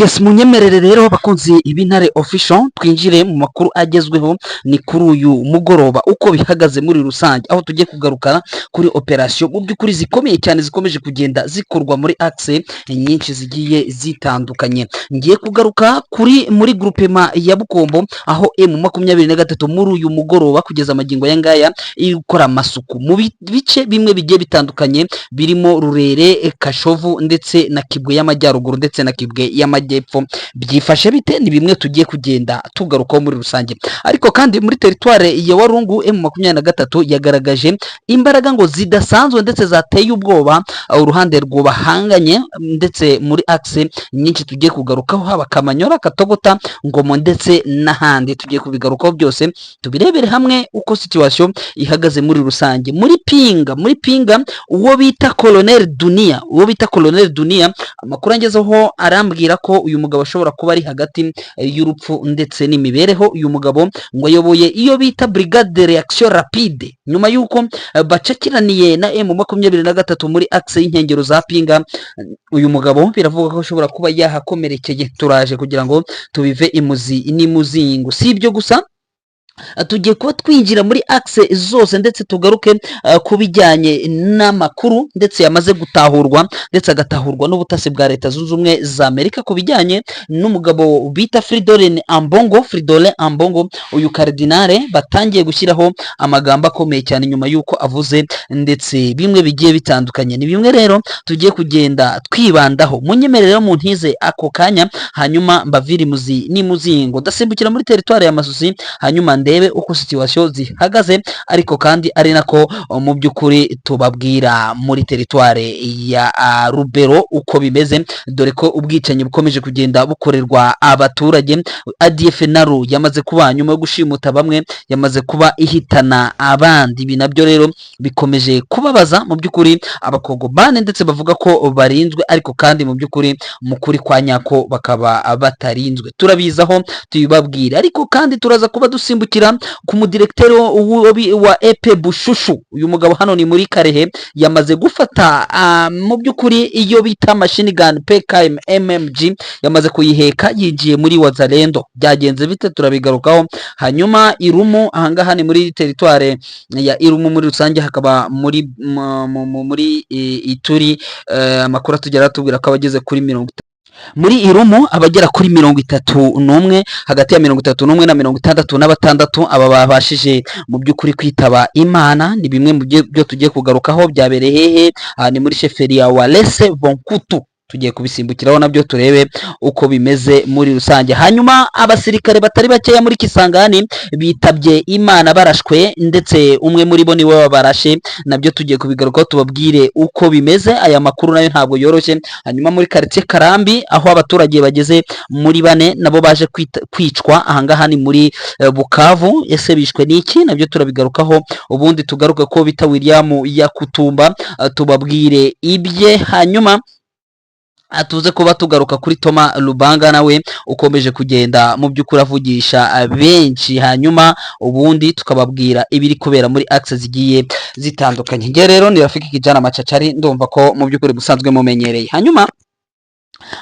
Yes, munyemerere rero bakunzi b'Intare Official, twinjire mu makuru agezweho. Ni kuri uyu mugoroba uko bihagaze muri rusange, aho tugiye kugaruka kuri operasiyo mu by'ukuri zikomeye cyane zikomeje kugenda zikorwa muri axe nyinshi zigiye zitandukanye. Ngiye kugaruka kuri muri groupement ya Bukombo, aho M23 muri uyu mugoroba kugeza amagingo aya ngaya iri gukora amasuku mu bice bimwe bigiye bitandukanye birimo Rurere, Kashovu ndetse na Kibwe y'Amajyaruguru ndetse na Kibwe y'Amajyepfo. Byifashe bite? Ni bimwe tugiye kugenda tugarukaho muri rusange. Ariko kandi muri teritware ya Warungu, M23 yagaragaje imbaraga ngo zidasanzwe ndetse zateye ubwoba uruhande rwubahanganye, ndetse muri axe nyinshi tugiye kugarukaho, haba Kamanyora, Katogota, Ngomo ndetse n'ahandi. Tugiye kubigarukaho byose, tubirebere hamwe uko situation ihagaze muri rusange. Muri Pinga, uwo bita Colonel Dunia, uwo bita Colonel Dunia, amakuru angezeho arambwira ko uyu mugabo ashobora kuba ari hagati y'urupfu ndetse n'imibereho. Uyu mugabo ngo ayoboye iyo bita Brigade de Réaction Rapide. Nyuma y'uko bacakiraniye na M23 muri axe y'inkengero za Pinga, uyu mugabo biravuga ko ashobora kuba yahakomerekeye. Turaje kugira ngo tubive imuzi n'imuzingo. Si ibyo gusa, tugiye kuba twinjira muri axe zose ndetse tugaruke ku bijyanye n'amakuru ndetse yamaze gutahurwa ndetse agatahurwa n'ubutasi bwa Leta Zunze Ubumwe za Amerika ku bijyanye n'umugabo bita Fridolin Ambongo. Fridolin Ambongo, uyu cardinal batangiye gushyiraho amagambo akomeye cyane nyuma y'uko avuze ndetse bimwe bigiye bitandukanye. Ni bimwe rero tugiye kugenda twibandaho. Munyemerere mu ntize ako kanya, hanyuma mbavire imuzi n'imuzingo. Ndasimbukira muri teritwari ya Masisi, hanyuma ndebe uko situation zihagaze, ariko kandi ari nako mu by'ukuri tubabwira muri teritware ya Rubero uko bimeze, dore ko ubwicanyi bukomeje kugenda bukorerwa abaturage. ADF NALU yamaze kuba, nyuma yo gushimuta bamwe, yamaze kuba ihitana abandi. Ibi nabyo rero bikomeje kubabaza mu by'ukuri Abakongomani, ndetse bavuga ko barinzwe, ariko kandi mu by'ukuri mu kuri kwa nyako bakaba batarinzwe. Turabizaho tubibabwira. Ariko kandi turaza kuba dusimbukira ku mudirekiteri wa EP Bushushu. Uyu mugabo hano ni muri Karehe, yamaze gufata mu by'ukuri iyo bita machine gun PKM MMG, yamaze kuyiheka yinjiye muri Wazalendo. Byagenze bite? Turabigarukaho. Hanyuma Irumu, ahangaha ni muri teritware ya Irumu muri rusange, hakaba muri Ituri. Amakuru atugera atubwira ko abageze kuri 30 muri Irumu, abagera kuri 31, hagati ya 31 na 66, aba babashije mu by'ukuri kwitaba Imana. Ni bimwe mu byo tugiye kugarukaho. Byabereye hehe? Ni muri chefferie ya Walese Vonkutu. Tugiye kubisimbukiraho nabyo turebe uko bimeze muri rusange. Hanyuma abasirikare batari bakeya muri Kisangani bitabye Imana barashwe, ndetse umwe muri bo niwe wabarashe. Nabyo tugiye kubigarukaho, tubabwire uko bimeze. Aya makuru nayo ntabwo yoroshye. Hanyuma muri quartier Karambi, aho abaturage bageze muri bane nabo baje kwicwa, ahangaha ni muri Bukavu. Ese bishwe n'iki? Nabyo turabigarukaho. Ubundi tugaruke ko bita William Yakutumba, tubabwire ibye. Hanyuma tuze kuba tugaruka kuri Toma Lubanga, nawe ukomeje kugenda mu by'ukuri avugisha benshi. Hanyuma ubundi tukababwira ibiri kubera muri axe zigiye zitandukanye. Nge rero ni Rafiki Kijana Machachari, ndumva ko mu by'ukuri musanzwe mumenyereye. Hanyuma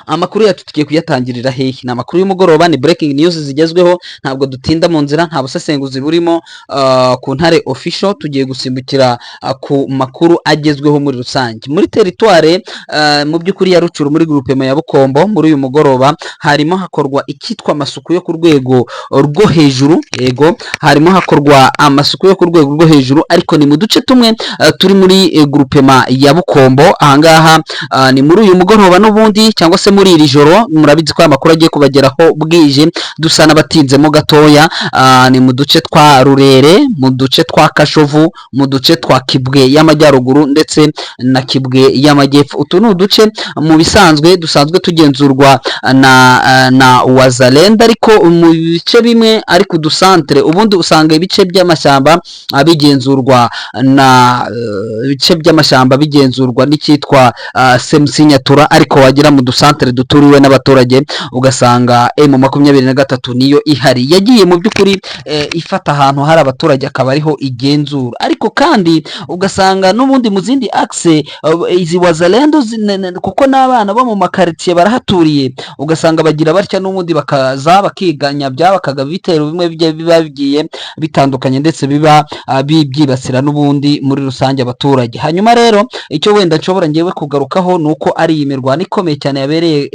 amakuru yacu tugiye kuyatangirira hehe? Ni amakuru y'umugoroba, ni breaking news zigezweho. Ntabwo dutinda mu nzira, nta busesenguzi burimo. Ku Ntare Official tugiye gusimbukira ku makuru agezweho muri rusange. Muri teritware mu by'ukuri ya Rucuru, muri groupement ya Bukombo, muri uyu mugoroba harimo hakorwa icyitwa amasuku yo ku rwego rwo hejuru. Yego, harimo hakorwa amasuku yo ku rwego rwo hejuru, ariko ni mu duce tumwe turi muri groupement ya Bukombo. Ahangaha ni muri uyu mugoroba n'ubundi, cyangwa se muri iri joro. Murabizi ko aya makuru agiye kubageraho bwije, dusa n'abatinzemo gatoya. Ni mu duce twa Rurere, mu duce twa Kashovu, mu duce twa Kibwe y'Amajyaruguru ndetse na Kibwe y'Amajyepfo. Utu ni uduce mu bisanzwe dusanzwe tugenzurwa na Wazalendo, ariko mu bice bimwe, ariko udusantere ubundi usanga ibice by'amashyamba bigenzurwa na ibice by'amashyamba bigenzurwa n'icyitwa AFC Nyatura, ariko wagera mu dusantere udusantere duturiwe n'abaturage, ugasanga M23 niyo ihari. Yagiye mu by'ukuri ifata ahantu hari abaturage, akaba ariho igenzura. Ariko kandi ugasanga n'ubundi mu zindi axe, izi Wazalendo kuko n'abana bo mu makaritsiye barahaturiye, ugasanga bagira batya n'ubundi bakaza bakiganyabya, bakagaba ibitero bimwe biba bigiye bitandukanye, ndetse biba byibasira n'ubundi muri rusange abaturage. Hanyuma rero, icyo wenda nshobora ngewe kugarukaho ni uko ari iyi mirwano ikomeye cyane yabereye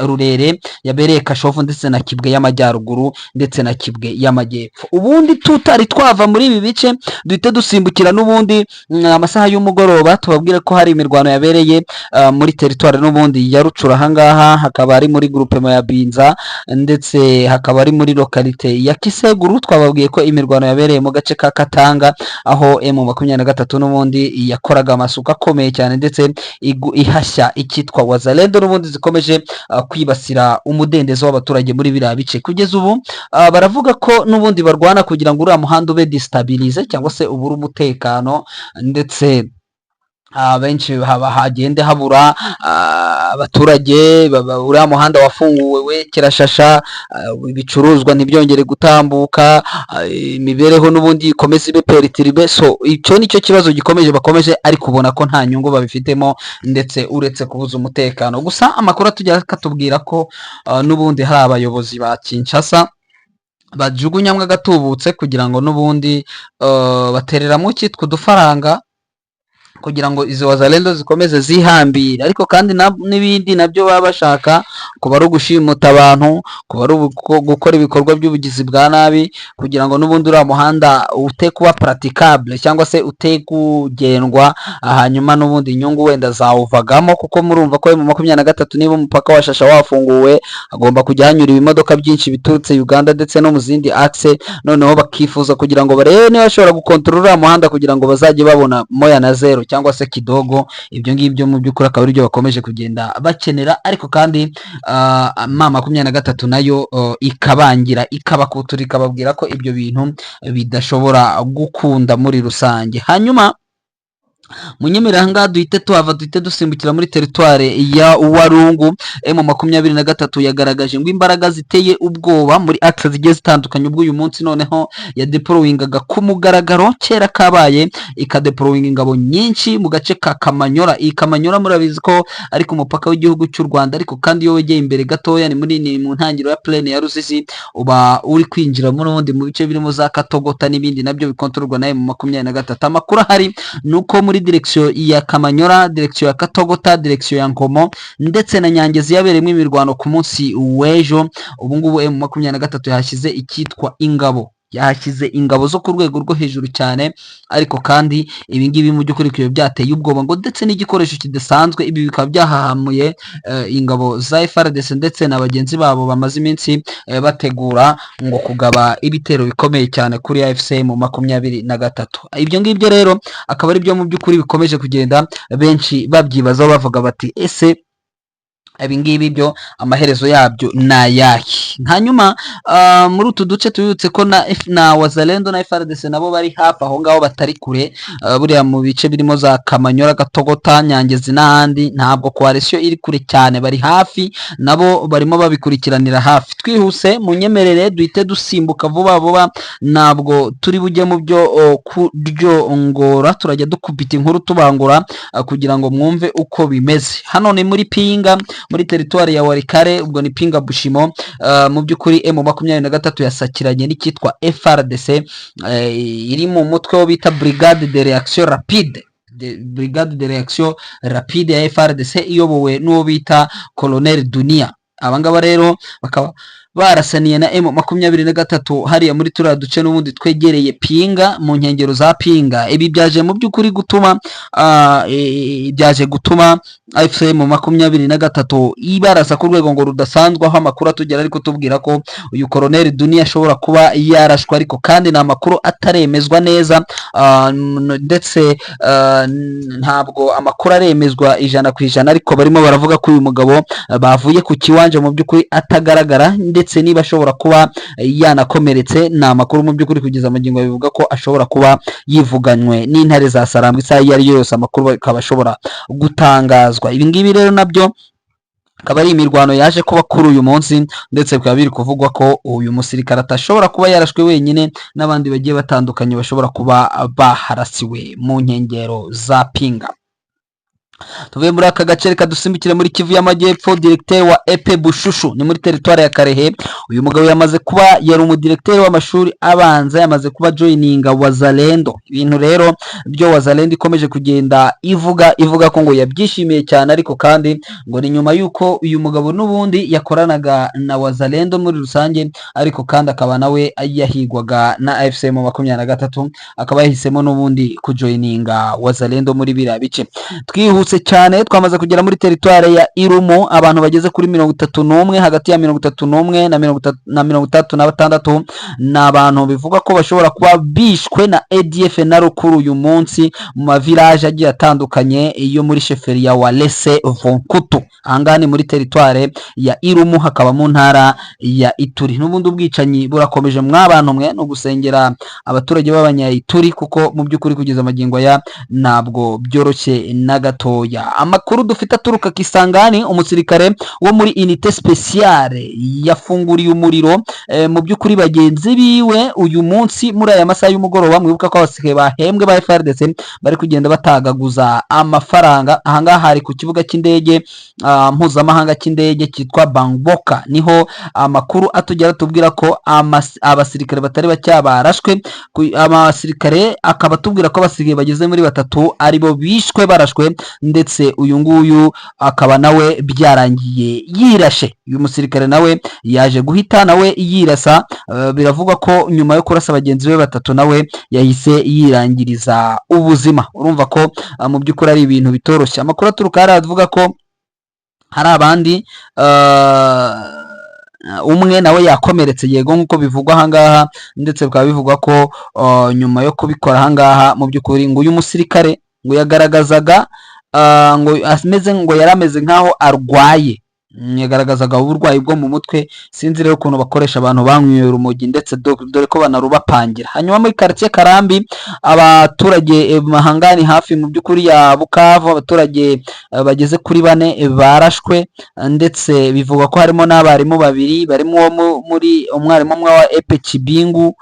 Rurere, yabereye Kashovu, ndetse na Kibwe y'Amajyaruguru, ndetse na Kibwe y'Amajyepfo. Ubundi tutari twava muri ibi bice, duhite dusimbukira n'ubundi amasaha y'umugoroba, tubabwire ko hari imirwano yabereye muri teritwari n'ubundi ya Rucura. Ahangaha hakaba ari muri groupement ya Binza, ndetse hakaba ari muri localité ya Kiseguru. Twababwiye ko imirwano yabereye mu gace ka Katanga, aho M23 n'ubundi yakoraga amasuka akomeye cyane, ndetse ihashya icyitwa Wazalendo n'ubundi zikomeje kwibasira umudendezo w'abaturage muri biriya bice. Kugeza ubu baravuga ko n'ubundi barwana kugira ngo uriya muhanda ube déstabilisé, cyangwa se ubure umutekano, ndetse benshi haba hagende habura abaturage. Uriya muhanda wafunguwe we kirashasha, ibicuruzwa ntibyongere gutambuka, imibereho n'ubundi ikomeze ibe perturbée. So icyo nicyo kibazo gikomeje bakomeje, ariko ubona ko nta nyungu babifitemo, ndetse uretse kubuza umutekano gusa. Amakuru atujya akatubwira ko n'ubundi hari abayobozi ba Kinshasa bajugunyamwo agatubutse, kugira ngo n'ubundi batereramo cyitwa udufaranga, kugira ngo izo Wazalendo zikomeze zihambire. Ariko kandi n'ibindi nabyo baba bashaka, kuba ari ugushimuta abantu, kuba ari gukora ibikorwa by'ubugizi bwa nabi, kugira ngo n'ubundi uriya muhanda ute kuba praticable, cyangwa se ute kugendwa. Hanyuma n'ubundi inyungu wenda zawuvagamo, kuko murumva ko mu 23, niba umupaka wa Shasha wafunguwe, hagomba kujya hanyura ibimodoka byinshi biturutse Uganda ndetse no mu zindi axe. Noneho bakifuza kugira ngo barebe niba bashobora gukontorora uriya muhanda, kugira ngo bazajye babona moya na zero cyangwa se kidogo. Ibyo ngibyo mu by'ukuri akaba aribyo bakomeje kugenda bakenera. Ariko kandi M23 nayo ikabangira, ikabakutura, ikababwira ko ibyo bintu bidashobora gukunda muri rusange. Hanyuma munyemerera ahangaha duhite tuhava, duhite dusimbukira muri teritware ya Warungu. M23 yagaragaje ngo imbaraga ziteye ubwoba muri axe zigiye zitandukanye, ubwo uyu munsi noneho yadeployingaga ku mugaragaro, kera kabaye, ikadeployinga ingabo nyinshi mu gace ka Kamanyora. Iyi Kamanyora murabizi ko ari ku mupaka w'igihugu cy'u Rwanda, ariko kandi iyo wegeye imbere gatoya ni mu ntangiriro ya plaine ya Ruzizi, uba uri kwinjira muri ubundi mu bice birimo za Katogota n'ibindi nabyo bikontororwa na M23. Amakuru ahari ni uko muri direction ya Kamanyora, direction ya Katogota, direction ya Nkomo ndetse na Nyangezi yabereyemo imirwano ku munsi w'ejo, ubu ngubu M23 yahashyize icyitwa ingabo, yahashyize ingabo zo ku rwego rwo hejuru cyane. Ariko kandi ibi ngibi mu by'ukuri bikaba byateye ubwoba ngo ndetse n'igikoresho kidasanzwe. Ibi bikaba byahahamuye ingabo za FARDC ndetse na bagenzi babo bamaze iminsi bategura ngo kugaba ibitero bikomeye cyane kuri AFC M23. Ibyo ngibyo rero akaba ari byo mu by'ukuri bikomeje kugenda benshi babyibazaho, bavuga bati: "Ese ibi ngibi byo amaherezo yabyo ni ayahe?" Hanyuma muri utu duce tubibutse ko na Wazalendo na FARDC nabo bari hafi aho ngaho, batari kure. Buriya mu bice birimo za Kamanyora, Gatogota, Nyangezi n'ahandi, ntabwo coalition iri kure cyane, bari hafi, nabo barimo babikurikiranira hafi. Twihuse, munyemerere duhite dusimbuka vuba vuba, ntabwo turi bujye mu byo kuryongora, turajya dukubita inkuru tubangura kugira ngo mwumve uko bimeze. Hano ni muri Pinga, muri teritwari ya Walikale, ubwo ni Pinga Bushimo. Mu by'ukuri M23 yasakiranye n'icyitwa FARDC iri mu mutwe wo bita Brigade de Réaction Rapide, Brigade de Réaction Rapide ya FARDC iyobowe n'uwo bita Colonel Dunia. Abangaba rero bakaba barasaniye na M23 hariya muri turiya duce n'ubundi twegereye Pinga, mu nkengero za Pinga. Ibi byaje mu by'ukuri gutuma byaje gutuma AFC M23 ibarasa ku rwego ngo rudasanzwe, aho amakuru atugera ariko tubwira ko uyu Colonel Dunia ashobora kuba yarashwe. Ariko kandi ni amakuru ataremezwa neza, ndetse ntabwo amakuru aremezwa 100%, ariko barimo baravuga ko uyu mugabo bavuye ku kiwanja mu by'ukuri atagaragara, ndetse niba ashobora kuba yanakomeretse. Ni amakuru mu by'ukuri kugeza amagingo bivuga ko ashobora kuba yivuganywe n'intare za Sarambwe isaha iyo ari yo yose, amakuru akaba ashobora gutangazwa. Ibi ngibi rero nabyo Akaba ari imirwano yaje kuba kuri uyu munsi, ndetse bikaba biri kuvugwa ko uyu musirikare atashobora kuba yarashwe wenyine, n'abandi bagiye batandukanye bashobora kuba baharasiwe mu nkengero za Pinga. Tuvuye muri aka gace, reka dusimbukire muri Kivu y'Amajyepfo. Directeur wa EP Bushushu, ni muri teritwari ya Karehe. Uyu mugabo yamaze kuba, yari umudirecteur w'amashuri abanza, yamaze kuba joininga Wazalendo. Ibintu rero byo Wazalendo ikomeje kugenda ivuga ko ngo yabyishimiye cyane, ariko kandi ngo ni nyuma y'uko uyu mugabo n'ubundi yakoranaga na Wazalendo muri rusange, ariko kandi akaba nawe yahigwaga na AFC M23, akaba yahisemo n'ubundi kujoininga Wazalendo muri biriya bice. Twihuse cyane, twamaze kugera muri teritwari ya Irumu. Abantu bageze kuri 31, hagati ya 31 na 30 na 36, ni abantu bivugwa ko bashobora kuba bishwe na ADF na kuri uyu munsi mu mavilaje agiye atandukanye yo muri chefferie ya Walese Vonkutu. Ahangaha ni muri teritware ya Irumu, hakaba mu ntara ya Ituri. N'ubundi ubwicanyi burakomeje mw'abantu mwe, no gusengera abaturage b'abanyayituri, kuko mu by'ukuri kugeza amagingo aya ntabwo byoroshye na gatoya. Amakuru dufite aturuka Kisangani, umusirikare wo muri unité spéciale yafunguriye umuriro mu by'ukuri bagenzi biwe uyu munsi muri aya masaha y'umugoroba. Mwibuka ko abasirikare bahembwe ba FARDC bari kugenda batagaguza amafaranga. Ahangaha hari ku kibuga cy'indege mpuzamahanga cy'indege cyitwa Bangboka, niho amakuru atugera tubwira ko abasirikare batari bake barashwe. Abasirikare akaba atubwira ko abasirikare bageze muri batatu aribo bishwe barashwe, ndetse uyu nguyu akaba nawe byarangiye yirashe. Uyu musirikare nawe yaje guhita nawe yirasa. Biravugwa ko nyuma yo kurasa bagenzi be batatu nawe yahise yirangiriza ubuzima. Urumva ko mu by'ukuri ari ibintu bitoroshye. Amakuru aturuka hariya avuga ko hari abandi, umwe nawe yakomeretse, yego, nk'uko bivugwa ahangaha, ndetse bikaba bivugwa ko nyuma yo kubikora ahangaha, mu by'ukuri ngo uyu musirikare ngo yagaragazaga ngo ameze, ngo yari ameze nk'aho arwaye, yagaragazaga uburwayi bwo mu mutwe. Sinzi rero ukuntu bakoresha abantu banyweye urumogi, ndetse dore ko banarubapangira. Hanyuma muri quartier Karambi, abaturage mahangani hafi mu by'ukuri ya Bukavu, abaturage bageze kuri bane barashwe, ndetse bivugwa ko harimo n'abarimu babiri, barimo uwo muri umwarimu umwe wa EP Kibingu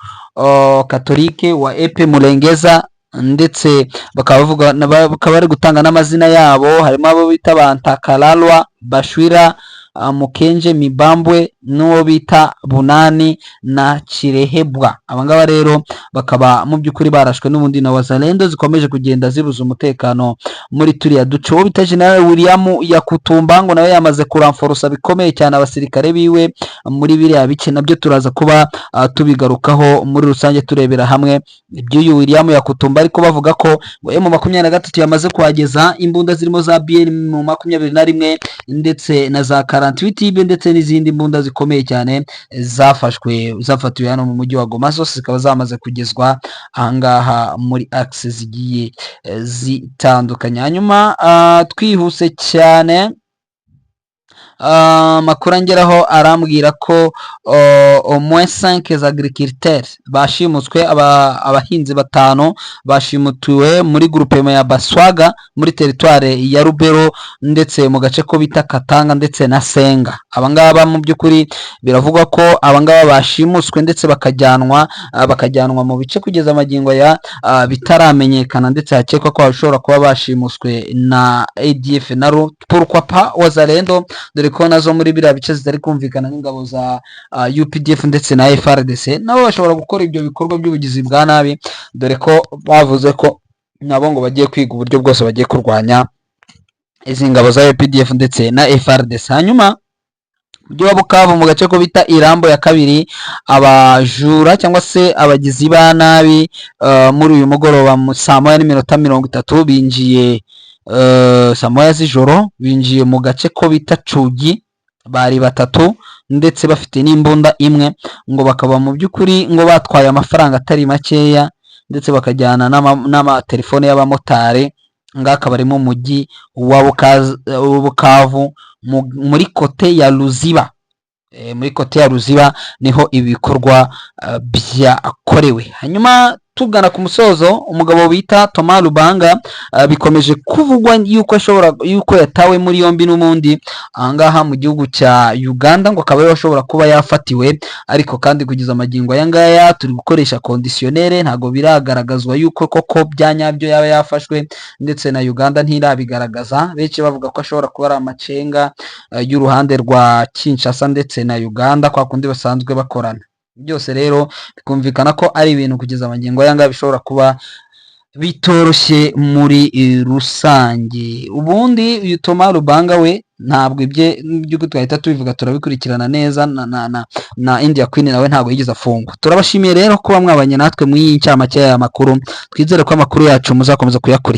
Katolike, wa EP Murengeza, ndetse bakaba bavuga bakaba bari gutanga n'amazina yabo. Harimo abo bita Bantakaralwa Bashwira, Mukenje Mibambwe, n'uwo bita Bunani na Kirehebwa. Abangaba rero bakaba mu by'ukuri barashwe n'ubundi na Wazalendo zikomeje kugenda zibuza umutekano muri turiya duce. Uwo bita General William Yakutumba ngo nawe yamaze kuramforosa bikomeye cyane abasirikare biwe muri biriya bice. Nabyo turaza kuba tubigarukaho muri rusange, turebera hamwe iby'uyu William Yakutumba, ariko bavuga ko ngo M23 yamaze kuhageza imbunda zirimo za BM 21 ndetse na za 48 ndetse n'izindi mbunda zikomeye cyane zafashwe, zafatiwe hano mu mujyi wa Goma, zose zikaba zamaze kugezwa ahangaha muri axe zigiye zitandukanye. Hanyuma twihuse cyane, amakuru angeraho arambwira ko au moins 5 agriculteurs bashimuswe, abahinzi batanu bashimutiwe muri groupement ya Baswaga muri teritware ya Rubero, ndetse mu gace ko bita Katanga ndetse na Senga. Abangaba mu by'ukuri biravugwa ko abangaba bashimuswe ndetse bakajyanwa mu bice kugeza amagingo ya bitaramenyekana, ndetse hakekwa ko bashobora kuba bashimuswe na ADF na pourquoi pas Wazalendo, dore ko nazo muri biriya bice zitari kumvikana n'ingabo za UPDF ndetse na FARDC. Nabo bashobora gukora ibyo bikorwa by'ubugizi bwa nabi, dore ko bavuze ko nabo ngo bagiye kwiga uburyo bwose bagiye kurwanya izi ngabo za UPDF ndetse na FARDC. Hanyuma mujyi wa Bukavu, mu gace ko bita Irambo ya kabiri, abajura cyangwa se abagizi ba nabi muri uyu mugoroba mu saa 1:30 binjiye, saa 1 z'ijoro binjiye mu gace ko bita Cugi. Bari batatu ndetse bafite n'imbunda imwe, ngo bakaba mu by'ukuri ngo batwaye amafaranga atari makeya, ndetse bakajyana n'amatelefone y'abamotari. Ngaka bari mu mujyi wa Bukavu muri côté ya Ruziba. Muri côté ya Ruziba niho ibi bikorwa byakorewe. Hanyuma Tugana ku musozo, umugabo bita Thomas Lubanga bikomeje kuvugwa yuko ashobora, yuko yatawe muri yombi n'ubundi ahangaha mu gihugu cya Uganda, ngo akaba ariwe ashobora kuba yafatiwe. Ariko kandi kugeza amagingo aya ngaya turi gukoresha conditionnel, ntabwo biragaragazwa yuko koko bya nyabyo yaba yafashwe, ndetse na Uganda ntirabigaragaza. Benshi bavuga ko ashobora kuba ari amacenga y'uruhande rwa Kinshasa ndetse na Uganda, kwa kundi basanzwe bakorana. Byose rero bikumvikana ko ari ibintu kugeza amagingo aya ngaya bishobora kuba bitoroshye muri rusange. Ubundi uyu Thomas Lubanga we ntabwo ibye by'uko twahita tubivuga, turabikurikirana neza na India Queen nawe ntabwo yigeze afungwa. Turabashimiye rero kuba mwabanye natwe muri iyi ncamake y'aya makuru. Twizere ko amakuru yacu muzakomeza kuyakurikira.